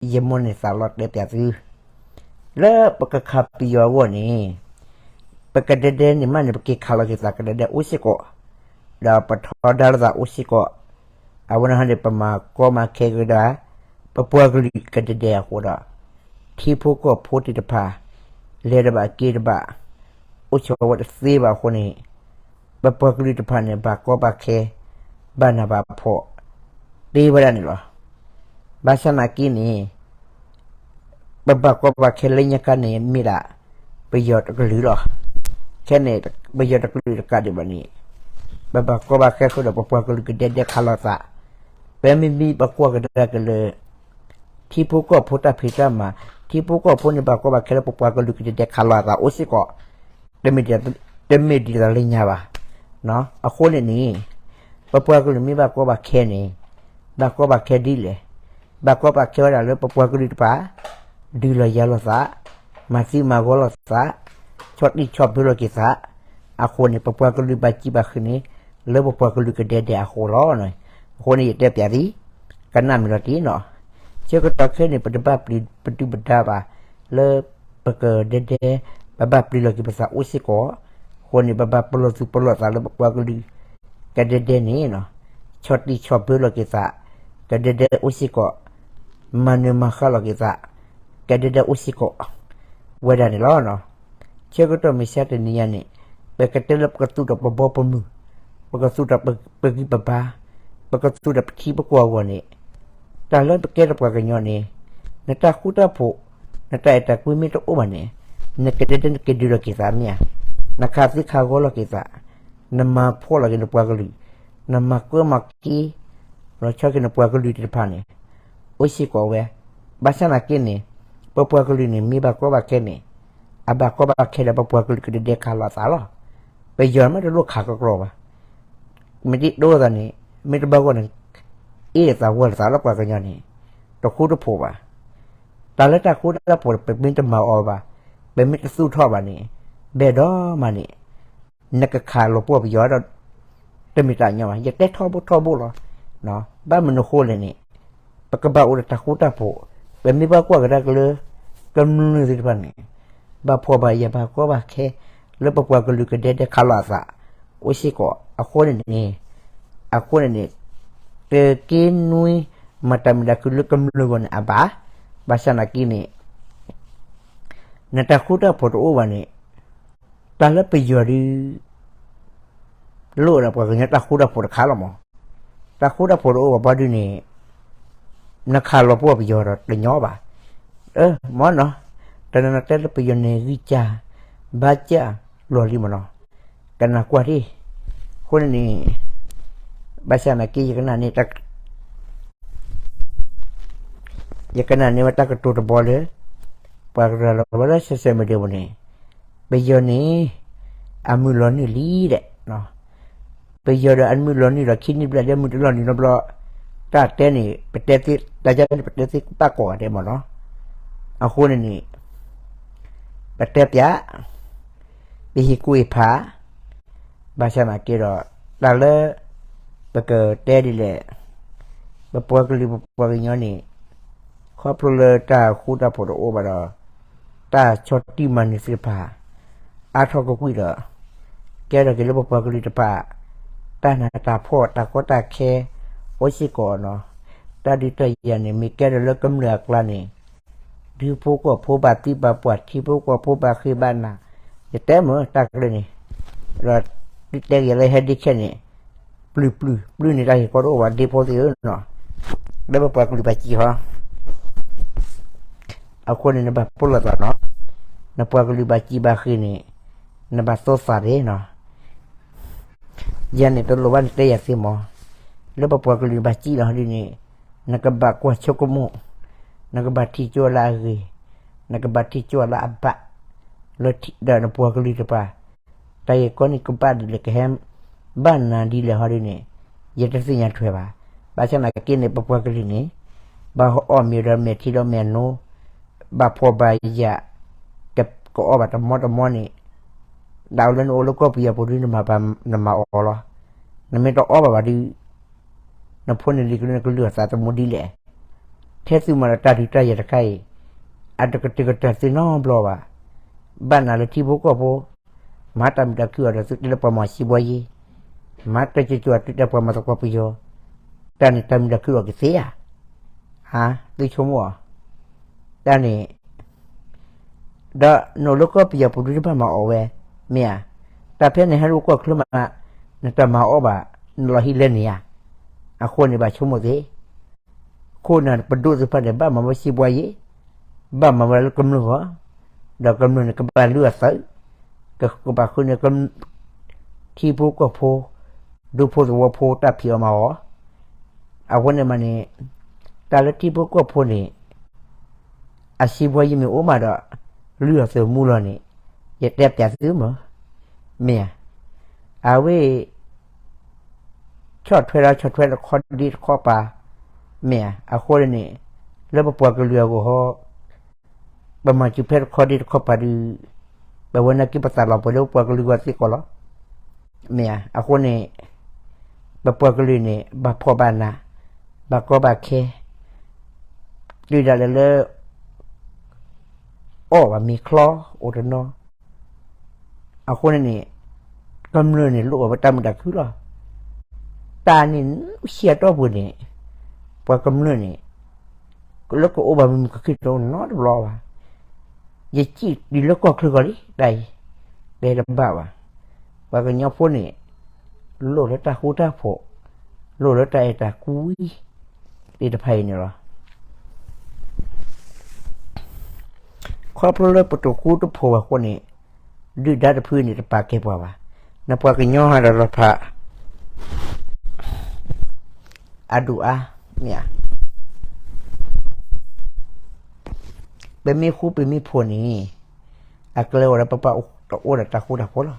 ယမိၢ်န့ၣ်သးလီတဲပၠးသု, လၢပကခးပယီၤအဂီၢ်န့ၣ် ပကဒဲဒဲန့ၣ်မးန့ၣ် ပက့ၤခးလီၤက့ၤသးကဒဲဒဲအိၣ်စ့ၢ်ကီး, ဒီးပထီဒါလိာ်သးအိၣ်စ့ၢ်ကီး, အဝဲန့ၣ်ဟီန့ၣ် ပမၤကီမၤခဲက့ၤဒီး ပပှၤကလုာ်ကဒဲဒဲအဃိဒီး ထံဖိကီၢ်ဖိသ့ၣ်တဖၣ် လဲၤတဘၣ်က့ၤတဘၣ် အိၣ်ဆိးဝဲတသ့ဘၣ်အဃိန့ၣ် ပပှၤကလုာ်တဖၣ်န့ၣ် ဘၣ်ကီဘၣ်ခဲ ဘၣ်နးဘၣ်ဖှီၣ် သ့ဝဲဒၣ်န့ၣ်လီၤ. ဘၣ်ဆၣ်နာ်က့န့ၣ် ပဘၣ်ကီဘၣ်ခဲလၢညါခါန့ၣ် မ့ၢ်ဒၣ်ပယီၤတကလုာ်လီၤ. ခဲန့ၣ် ပယီၤတကလုာ်တကးဒံးဘၣ်န့ၣ် ပဘၣ်ကီဘၣ်ခဲဃုာ်ဒီး ပပှၤကလုာ်ကဒဲဒဲခးလီၤသး, ပမ့မ့ၢ်ပကွၢ်ကဒါက့ၤလၢ ထံဖိကီၢ်ဖိတၢ်ဖံးတၢ်မၤ, ထံဖိကီၢ်ဖိန့ၣ် ဘၣ်ကီဘၣ်ခဲလၢ ပပှၤကလုာ်ကဒဲဒဲခးလီၤအသးအိၣ်စ့ၢ်ကီး, တမ့ၢ်ဒ်သိးလၢညါဘၣ်. အဃိန့ၣ်န့ၣ် ပပှၤကလုာ်မ့ၢ်ဘၣ်ကီဘၣ်ခဲန့ၣ် ဘၣ်ကီဘၣ်ခဲဒ်လဲၣ်. ဘၣ်ကီဘၣ်ခဲဝဲဒၣ်လၢပပှၤကလုာ်တဖၣ် ဒုးလီၤယၤလိာ်သး, မၤသံမၤဂီၤလိာ်သး, ဆီၣ်တံၢ်ဆီၣ်ဘၢလိာ်က့ၤသး, အဃိန့ၣ် ပပှၤကလုာ်ဘၣ်စံးဘၣ်ဃ့န့ၣ် လၢပပှၤကလုာ်ကဒဲဒဲအဃိလီၤ. အဃိန့ၣ် ယတဲပၠးသံ ကနၣ်မုာ်လီၤတံၢ်နီၤ. ဆၢကတီၢ်ခဲန့ၣ် ပတဘၣ်ပျံၤပဒုၣ်ပဒါဘၣ် လၢပကဒဲဒဲ ပဘၣ်ပျံၤလီၤက့ၤပသးအိၣ်စ့ၢ်ကီး, အဃိန့ၣ် ပဘၣ်ပလီၢ်သူၣ်ပလီၢ်သးလၢပပှၤကလုာ် ကဒဲဒဲန့ၣ် ဆီၣ်တံၢ်ဆီၣ်ဘၢလိာ်က့ၤသး ကဒဲဒဲအိၣ်စ့ၢ်ကီး, မၤနၢၤမၤဃါလိာ်က့ၤသး ကဒဲဒဲအိၣ်စ့ၢ်ကီး ဝဲဒၣ်န့ၣ်လီၤ. ဆၢကတီၢ်မုၢ်ဆါတနံၤညါန့ၣ် ပကတဲလၢပကသူၣ်ထီၣ်ပဘီပမုၢ်, ပကသူၣ်ထီၣ်ပဂံၢ်ပဘါ, ပကသူၣ်ထီၣ်ပထံပကီၢ်အဂီၢ်န့ၣ်, တၢ်လၢပကဲထီၣ်ပှၤကညီန့ၣ် နတၢ်ဃူတၢ်ဖိး, နတၢ်အဲၣ်တၢ်ကွံမ့ၢ်တအိၣ်ဘၣ်န့ၣ်, နကဒဲဒဲနကဒုးလီၤက့ၤသးမ့ၢ်ဧါ, နခးသံခးဂီၤလီၤက့ၤသး, နမၤဖှီၣ်လီၤက့ၤနပှၤကလုာ်, နမၤကၢမၤက့ လီၤဆီက့ၤနပှၤကလုာ်သ့ၣ်တဖၣ်န့ၣ် အိၣ်စ့ၢ်ကီးဝဲ. ဘၣ်ဆၣ်နာ်က့န့ၣ် ပပှၤကလုာ်န့ၣ် မ့ၢ်ဘၣ်ကီဘၣ်ခဲန့ၣ် အဘၣ်ကီဘၣ်ခဲဒီး ပပှၤကလုာ်ကဒဲဒဲခးလိာ်အသးလီၤ. ပယီၤမ့ၢ်တလိၣ်ခးကကြီဘၣ်. မ့ၢ်တဒိသးန့ၣ် မ့ၢ်တဘၣ်ဂီၢ်န့ၣ် အ့ၣ်လိာ်သးဝီလိာ်သးလၢပှၤကညီန့ၣ် တဃူတဖိးဘၣ်. တၢ်လၢတၢ်ဃူတၢ်ဖိး ပမ့ၢ်တမၤအီၤဘၣ်, ပမ့ၢ်တသူၣ်ထီၣ်ဘၣ်န့ၣ် ဘဲၣ်ဒီးမးန့ၣ် နကခးလီၤပှီၢ်ပယီၤဒီး တမ့ၢ်တၢ်ညီဘၣ်. ယတဲထီဘိထီဘိလီၤ. ဘၣ်မနုၤအဃိလဲၣ်န့ၣ် ပကဘၣ်အိၣ်ဒီးတၢ်ဃူတၢ်ဖိး, ပမ့ၢ်ဘၣ်ကွၢ်ကဒါက့ၤလၢ ကမျၢၢ်သ့ၣ်တဖၣ်န့ၣ် ဘၣ်ဖှီၣ်ဘၣ်ယာ်ဘၣ်ကီဘၣ်ခဲ လၢပပှၤကလုာ်ကဒဲဒဲခးလိာ်အသး အိၣ်စ့ၢ်ကီး အဃိန့ၣ်န့ၣ်, အဃိန့ၣ်န့ၣ် တက့ၢ်နွံ မၤတၢ်မုာ်တၢ်ခုၣ်လၢကမျၢၢ်အဂီၢ်န့ၣ်အဘၣ်. ဘၣ်ဆၣ်နာ်က့န့ၣ် နတၢ်ဃူတၢ်ဖိးတအိၣ်ဘၣ်န့ၣ် တၢ်လၢပယီၤဒုး လိၣ်ဒီးပှၤကညီတၢ်ဃူတၢ်ဖိးတခါလီၤမး. တၢ်ဃူတၢ်ဖိးတအိၣ်ဘၣ်ပှၤဒုးန့ၣ် နခးလီၤပှီၢ်ပယီၤဒီးတညီဘၣ်. မ့ၢ်နီၤ, တနီၤနီၤတဲလၢပယီၤန့ၣ်ဂံၢ်စၢ် ဘါစၢ်လီၤလံမ့ၢ်နီၤ, ကနၣ်ကွၢ်ထံၣ်. အဃိန့ၣ်န့ၣ် ဘၣ်ဆၣ်နာ်က့ ယကနၣ်န့ၢ် ယကနၣ်န့ၢ်ဝဲတၢ်ကတိၤတဘီလၢ ပှၤကရၤလီၤဝဲလၢ social media ပူၤန့ၣ် ပယီၤန့ၣ် အမုၢ်လီၤနုာ်လံဒဲး, ပယီၤဒီးအမုၢ်လီၤနုာ်ဒီး ခံနံၣ်ဘျဲၣ်ဒီး မုၢ်တလီၤနုာ်နီတဘျီ, တၢ်တဲန့ၣ် ပတဲသ့ တၢ်ယါန့ၣ် ပတဲသ့ဘၣ်ကိးဂၤဒဲးမ့ၢ်နီၤ. အဃိန့ၣ်န့ၣ် ပတဲပၠး ပဟ့ၣ်ကူၣ်ဟ့ၣ်ဖး ဘၣ်ဆၣ်နာ်က့ဒီး တၢ်လၢ ပကတဲဒ်လဲၣ်, ပပှၤကလုာ်ပပှၤကညီန့ၣ် ခီဖျိလၢတၢ်ဃူတၢ်ဖိးတအိၣ်ဘၣ်ဒီး တၢ်ဆီၣ်တံၢ်မၤနၢၤသ့ၣ်တဖၣ် အါထီၣ်ကွံာ်ကွံာ်ဒီး ကဲထီၣ်က့ၤလၢပပှၤကလုာ်တဖၣ် တၢ်နးတၢ်ဖှီၣ်တၢ်ကီတၢ်ခဲ အိၣ်စ့ၢ်ကီးနီၤ. တၢ်ဒုးတၢ်ယၤန့ၣ် မ့ၢ်ကဲထီၣ်လၢကမျၢၢ်အကျါန့ၣ် ထံဖိကီၢ်ဖိဘၣ်သံဘၣ်ပှၢ် ထံဖိကီၢ်ဖိဘၣ်ဃ့ဘၣ်နၤ, ယတဲမ့ၢ်တၢ်ကရၢန့ၣ်, ဒီးတဲက့ၤလၢဟဲဒ်ခဲန့ၣ်, ပျုၢ်ပျုၢ်ပျုၢ်န့ၣ် တၢ်ဟ့ၣ်ကီတအိၣ်ဘၣ် ဒ့ဖိသ့ၣ်ဧၢနီၤ, လၢပပှၤကလုာ်ဘၣ်စံးဟီ, အဃိန့ၣ် နဘၣ်ပလီၢ်သးနီၤ, နပှၤကလုာ်ဘၣ်စံးဘၣ်ဃ့န့ၣ် နဘၣ်သိသးန့ၣ်နီၤ. ယၤန့ၣ် တလိၣ်ဘၣ်နတဲယၤသ့မး, လၢပပှၤကလုာ်ဘၣ်စံးလီၤဒ်န့ၣ်, နကဘၣ်ကွၢ်ဆိကမိၣ်, နကဘၣ်ထံၣ်ကွၢ်လၢအဂ့ၤ, နကဘၣ်ထံၣ်ကွၢ်လၢအဘၣ်, လၢထံၣ်ဒီးနပှၤကလုာ်တဖၣ်, တၢ်ဂ့ၢ်ကီန့ၣ်ကဘၣ်ဒ်လဲၣ် ကဟဲဘၣ်နၤဒ်လဲၣ်ဟီဒ်န့ၣ်, ယတသ့ၣ်ညါထွဲဘၣ်. ဘၣ်ဆၣ်သနာ်က့န့ၣ် ပပှၤကလုာ်န့ၣ် ဘၣ်အီၣ်မ့ၤဒီးမဲာ်ထံဒီးမဲာ်နိ, ဘၣ်ဖှီၣ်ဘၣ်ယာ်, ကအီၣ်ဘၣ်တမီတမီန့ၣ်, ဒ်လၢနအိၣ်လၢကီၢ်ပယီၤပူၤဒုး နမၤအီၤလီၤ. နမ့ၢ်တအီၣ်ဘၣ်ဘၣ်ဒုး, နဖိနလံၤကလုာ် နကလုၢ်အသးသမူဒ်လဲၣ်. ထဲ ထဲသုမၤဒီးတၢ်ဒုးတၢ်ယၤတခါအံၤ, အတကတုၤကတၢၢ်သုနီတဘျီဘၣ်. ဘၣ်နၤလၢထံဖိကီၢ်ဖိ, မၤတၢ်မုာ်တၢ်ခုအီၤဒီးသုတဲလၢပှၤမၤစံးဘှီယ့, မၤတၢ်ကၠိကၠိအသုတဲပှၤမၤသကိးပယီၤ, တၢ်န့ၣ်တၢ်မုာ်တၢ်ခုအီၤကသ့ဧါ. ဟါ, သုဆိကမိၣ်အီၤ, တၢ်န့ၣ် ဒီးနအိၣ်လၢကီၢ်ပယီၤပူၤဒုတဘၣ်မၤအီၣ်ဝဲ, မ့ၢ်ဧါ. တၢ်ဖဲနဟဲလၢကီၢ်ချၢမး, နတၢ်မၤအီၣ်ဘၣ်, နလီၤဟံးလဲၢ်န့ၣ်ဧါ. အဃိန့ၣ်ဘၣ်ဆိကမိၣ်သ့, ခိၣ်နၢ်ပဒိၣ်သ့ၣ်တဖၣ်န့ၣ် ဘၣ်မၤဝဲစံးဘှီယ့, ဘၣ်မၤဝဲလၢကမျၢၢ်ဂီၢ်, ဒီးကမျၢၢ်န့ၣ်ကဘၣ်လုၢ်အသး, ကဘၣ်ဃုန့ၢ် ထံဖိကီၢ်ဖိ, ဒူဖိသဝီဖိတၢ်ဖံးအီၣ်မၤအီၣ်. အဃိန့ၣ်မးန့ၣ်, တၢ်လၢထံဖိကီၢ်ဖိန့ၣ် အစံးဘှီယ့မ့ၢ်အိၣ်မးဒီး, လုၢ်အီၣ်သးမူလီၤန့ၣ်, ယတဲပျးသုမး, မ့ၢ်ဧါ. အဝဲ ဆီၣ်ထွဲဒီးဆီၣ်ထွဲတခီဒ့တခီပၤ, မ့ၢ်ဧါ. အဃိန့ၣ်, လၢပပှၤကလုာ်အဂီၢ်ဟီ, ပမၤစူၤဖဲတခီဒ့တခီပၤဒုး, ပဝဲနာ်က့ပသးလီၤပှဲၤလၢပပှၤကလုာ်ဂီၢ်စ့ၢ်ကီးလီၤ. မ့ၢ်ဧါ. အဃိန့ၣ်, ပပှၤကလုာ်န့ၣ် ဘၣ်ဖှီၣ်ဘၣ်နး, ဘၣ်ကီဘၣ်ခဲ, တုၤဒၣ်လဲာ်လၢ အီၣ်ဘၣ်မ့ၤချီအိၣ်တနီၤ. အဃိန့ၣ်န့ၣ်, ကမျၢၢ်န့ၣ်လိၣ်အီၣ်ဝဲတၢ်မုာ်တၢ်ခုလီၤ. တၢ်န့ၣ်ဆံးအတီၢ်ပူၤန့ၣ်, ပှၤကမျၢၢ်န့ၣ်, လၢကအိၣ်ဘၣ်မုာ်မုာ်ခုၣ်ခုၣ်တအိၣ်နီတဘျီဘၣ်. ယစံးဒ်လၢကီၢ်ချၢကီးလံ, တၢ်အံၤ, တဲတဘၣ်ဘၣ်. ပှၤကညီဖိန့ၣ်, လိၣ်လၢတၢ်ဃူတၢ်ဖိး, လိၣ်လၢတၢ်အဲၣ်တၢ်ကွံ, သ့ၣ်တဖၣ်အံၤန့ၣ်လီၤ. ခီဖျိလၢပတဃူတဖိးဘၣ်အဃိန့ၣ်, ဒုၣ်ဒါတဖုန့ၣ်တပာ်ကဲပှၤဘၣ်. နပှၤကညီဟးဒီးလီၤဖး အဒိၣ်အါ, မ့ၢ်ဧါ. ပမ့ၢ်ဃူပမ့ၢ်ဖိးန့ၣ်, အကျဲအိၣ်ဒီးပပာ်တအိၣ်ဒီးတၢ်ဃူတၢ်ဖိးလီၤ.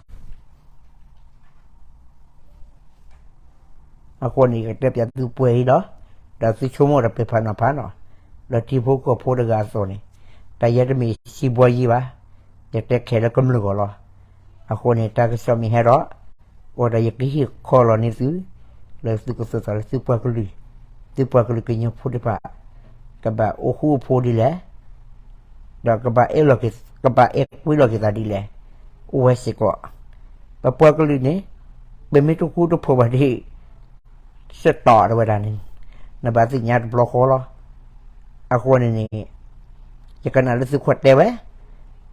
အဃိန့ၣ် ယကတဲပျးသုပှဲၤအံၤလီၤ. ဒီးသုဆိကမိၣ်ဒီးပဲာ်ဖးနီၤဖးနီၤ, ဒီးထံဖိကီၢ်ဖိတဂၤအသိးန့ၣ်, တၢ်ယဲတမ့ၢ်စံးဘှီယံၤဘၣ်, ယတဲခဲလၢာ်ကမျၢၢ်ဂီၢ်လီၤ. အဃိန့ၣ် တၢ်ကစီၣ်မ့ၢ်ဟဲဒီး, အိၣ်ဒီးယကဟ့ၣ်ခီလီၤန့ၢ်သု, လၢသုကသိၣ်သးလၢသုပှၤကလုာ်, သုပှၤကလုာ်ကညီဖိတဖၣ်, ကဘၣ်အိၣ်ဃူအိၣ်ဖိးဒ်လဲၣ် ဒီးကဘၣ်အဲၣ်လီၤက့ၤ, ကဘၣ်အဲၣ်ကွံလီၤက့ၤသးဒ်လဲၣ်, အိၣ်ဝဲစ့ၢ်ကီး. ပပှၤကလုာ်န့ၣ်, ပမ့ၢ်တဃူတဖိးဘၣ်ဒီး, စတီၣ်တဝဲဒၣ်န့ၣ်, နဘၣ်သ့ၣ်ညါတဘျီဃီလီၤ. အဃိန့ၣ်န့ၣ်, ယကနၣ်လၢသုးခိၣ်တဲဝဲ,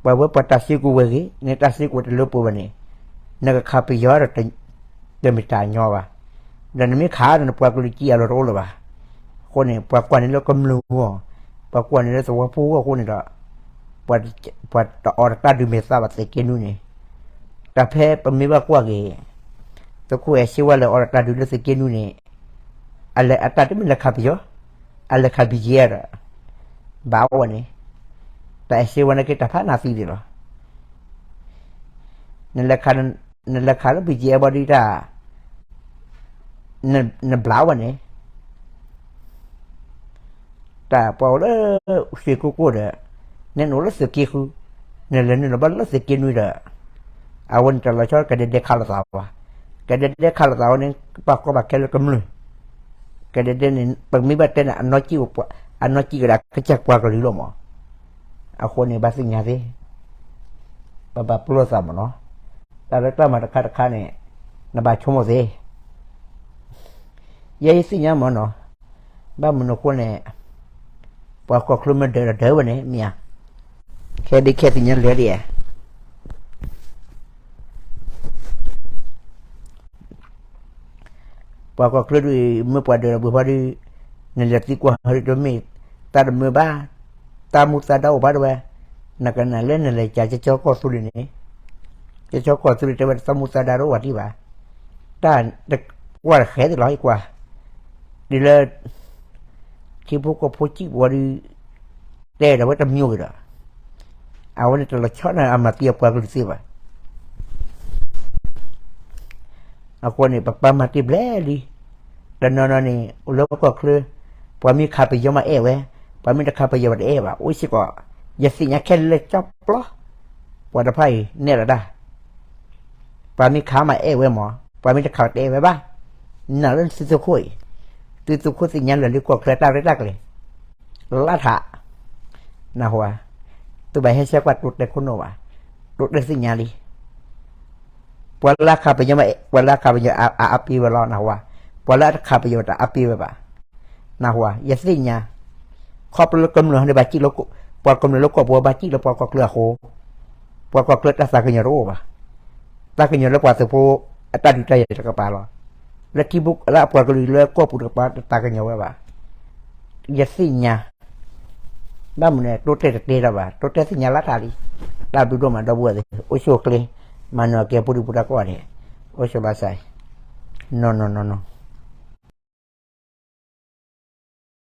ပှၤဝဲပှၤတၢ်စုကဝဲၤဂ့ၤ, နတၢ်စုကဝဲၤတလၢပှဲၤဘၣ်န့ၣ်, နကခးပယီၤဒီး တမ့ၢ်တၢ်ညီဘၣ်. ဒီးနမ့ၢ်ခးဒီးနပှၤကလုာ်ကံအလီၢ်တအိၣ်လၢၤဘၣ်. အဃိန့ၣ် ပှၤကွၢ်န့ၢ်လၢကမျၢၢ်အဂီၢ်, ပှၤကွၢ်န့ၢ်လၢသဝီဖိအဂီၢ်အဃိန့ၣ်ဒီး, ပှၤတအီၣ်ဒီးတၢ်ဒုးမဲာ်သၣ်ဘၣ်သုးက့နွံန့ၣ်, တၢ်ဖဲပမ့ၢ်ဘၣ်ကွၢ်က့ၤ, သုးခိၣ်အဲၣ်စ့ဝါလဲၤအီၣ်ဒီးတၢ်ဒုးလၢသုးက့နွံန့ၣ်, အလဲၤအတၢ်တမ့ၢ်လဲၤခးပယီၤ, အလဲၤခး ဘီၣ်ကၠံၣ်အဲၣ် ဒီး, ဘၣ်အဝဲန့ၣ်, တၢ်အဲၣ်စ့ဝါန့ၣ်က့ၤတၢ်ဖးနးသံဒံးလီၤ. နလဲၤခးလၢ ဘီၣ်ကၠံၣ်အဲၣ် ဘၣ်ဒုးတၢ်, နဘျါဝဲန့ၣ်, တၢ်ပှၤအိၣ်လၢ ရွှေကုက္ကိုဒီး, နနအိၣ်လၢသုးက့ဃု, နလဲၤနုာ်လီၤဘၣ်လၢသုးက့နွံဒီး, အဝဲန့ၣ်တၢ်လီၤဆီကဒဲဒဲခးလိာ်သးဘၣ်, ကဒဲဒဲခးလိာ်သးဝဲန့ၣ် ကဘၣ်ကီဘၣ်ခဲလၢကမျၢၢ်, ကဒဲဒဲန့ၣ် ပမ့ၢ်ဘၣ်တဲန့ၣ် အနီၢ်ကံၣ်ကဒါကစၢ်ပှၤကလုာ်လီၤမး. အဃိန့ၣ်ဘၣ်သ့ၣ်ညါသ့, ပဘၣ်ပျိၢ်သးမးနီၤ, တၢ်လၢတၢ်မၤတခါတခါန့ၣ်, နဘၣ်ဆိကမိၣ်သ့, ယဲယသ့ၣ်ညါမးနီၤ, ဘၣ်မနုၤအဃိန့ၣ်, ပှၤကီၢ်ချၢမ့ၢ်ဒၢးဒီးဒၢးဝဲန့ၣ် မ့ၢ်ဧါ, ခဲဒ်ခဲသ့ၣ်ညါလဲၣ်ဒ် ပှၤကီၢ်ချၢဒုး မ့ၢ်ပှၤဒၢးဒီးဘုဖီဒုး, နလဲၤသံကွၢ်ဟီဒုးတမ့ၢ်, တၢ်တမုာ်ဘၣ်, တၢ်မူတၢ်ဒါအိၣ်ဘၣ်တဝဲ, နကနၣ်လၢနလဲၤကၠးကၠီကီၢ်သူလ့ၤန့ၣ်, ကၠီကီၢ်သူလ့ၤတဲဝဲတၢ်မူတၢ်ဒါတအိၣ်ဘၣ်ဒံးဘၣ်, တၢ်တကွၢ်တဃဲသ့ၣ်လီၤ ယကွၢ်, ဒ်လၢ ထံဖိကီၢ်ဖိစံးပဝဲဒုး, တဲဒီးဝဲတမံၤဂ့ၤဒီး, အဝဲန့ၣ်တလီၤဆီန့ၣ်အမၤသံအပှၤကလုာ်သ့ဘၣ်. အဃိန့ၣ် ပပာ်မၤတ့ၢ်ဘျဲၣ်လံ, တနီၤနီၤန့ၣ် အိၣ်လၢကီၢ်ချၢ, ပှၤမ့ၢ်ခးပယီၤမးအဲၣ်ဝဲ, ပှၤမ့ၢ်တခးပယီၤဘၣ်တအဲၣ်ဘၣ် အိၣ်စ့ၢ်ကီး, ယသ့ၣ်ညါခဲလၢာ်ကၠီပျီ, ပှၤတဖၣ်အံၤနဲၣ်လီၤတၢ် ပှၤမ့ၢ်ခးမးအဲၣ်ဝဲမး, ပှၤမ့ၢ်တခးတအဲၣ်ဝဲဘၣ်. နာ်လၢသုးခိၣ်အံၤ, သုးခိၣ်သ့ၣ်ညါလၢာ်လၢကီၢ်ချၢတၢ်ရဲၣ်တၢ်ကျဲၤ, လါထး, နၢ်ဟူဧါ, သုဘၣ်ဟဲဆှၢကွၢ်တိတဲခိၣ်နူာ်ဘၣ်, တိတဲသ့ၣ်ညါလံ, ပှၤလၢအခးပယီၤမ့ၢ် ပှၤလၢအခးပယီၤအါအါပ့ဝဲလီၤ နၢ်ဟူဧါ, ပှၤလၢအခးပယီၤတအါပ့ဝဲဘၣ်, နၢ်ဟူဧါ, ယသ့ၣ်ညါ, ခီဖျိလၢကမျၢၢ်န့ၣ်ဘၣ်စံၣ်လၢ ပှၤကမျၢၢ်လၢကီၢ်ပူၤဘၣ်စံၣ်လၢပှၤကီၢ်ချၢအဃိ, ပှၤကီၢ်ချၢတၢ်သးကညီၤတအိၣ်ဘၣ်, သးကညီၤလၢပှၤသုးဖိ အတၢ်ဒုးတၢ်ယၤတကပၤလီၤ, လၢထံဖိလၢအပှၤကလုာ်လၢကီၢ်ပူၤတကပၤတသးကညီၤဝဲဘၣ်, ယသ့ၣ်ညါ ဘၣ်မနုၤန့ၣ် တိတဲတတဲတၢ်ဘၣ်, တိတဲသ့ၣ်ညါလါထးလံ, တၢ်ဘျုးဒိၣ်မးဒီပုၢ်ဝဲၢ်သ့ၣ်, အိၣ်ဆူၣ်အိၣ်ချ့, မၤနၢၤက့ၤပူၤဒံပူၤတၢ်ကိးဂၤဒဲး, အိၣ်ဆူၣ်ဘၣ်ဆၣ်, နီၢ်နီၢ်နီၢ်နီၢ်